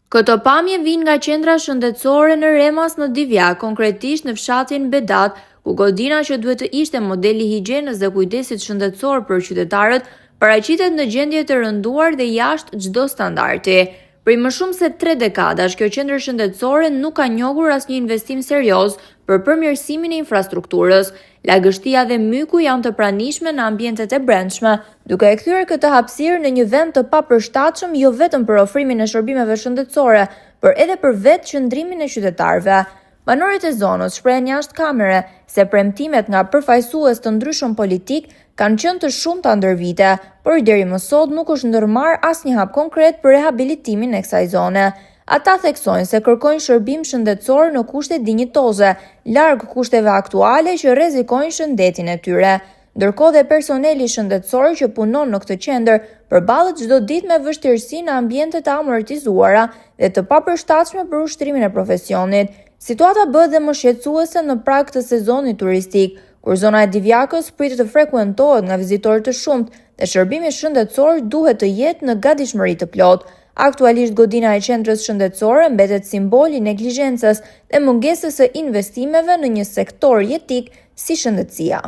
Këto pamje vijnë nga qendra shëndetësore në Remas në Divjakë, konkretisht në fshatin Bedat, ku godina që duhet të ishte modeli i higjienës dhe kujdesit shëndetësor për qytetarët, paraqitet në gjendje të rënduar dhe jashtë çdo standardi. Prej më shumë se tre dekadash, kjo qendër shëndetësore nuk ka njohur asnjë investim serioz për përmirësimin e infrastrukturës. Lagështia dhe myku janë të pranishme në ambientet e brendshme, duke e kthyer këtë hapësirë në një vend të papërshtatshëm jo vetëm për ofrimin e shërbimeve shëndetësore, por edhe për vetë qëndrimin e qytetarëve. Banorët e zonës shprehen jashtë kamere se premtimet nga përfaqësues të ndryshëm politikë kanë qenë të shumta ndër vite, por deri më sot nuk është ndërmarrë asnjë hap konkret për rehabilitimin e kësaj zone. Ata theksojnë se kërkojnë shërbim shëndetësor në kushte dinjitoze, larg kushteve aktuale që rrezikojnë shëndetin e tyre. Ndërkohë dhe personeli shëndetësor që punon në këtë qendër përballet çdo ditë me vështirësi në ambiente të amortizuara dhe të papërshtatshme për ushtrimin e profesionit. Situata bëhet dhe më shqetësuese në prag të sezonit turistik, kur zona e Divjakës pritet të frekuentohet nga vizitorë të shumtë dhe shërbimi shëndetësor duhet të jetë në gatishmëri të plotë. Aktualisht godina e qendrës shëndetësore mbetet simbol i neglizhencës dhe mungesës së investimeve në një sektor jetik si shëndetësia.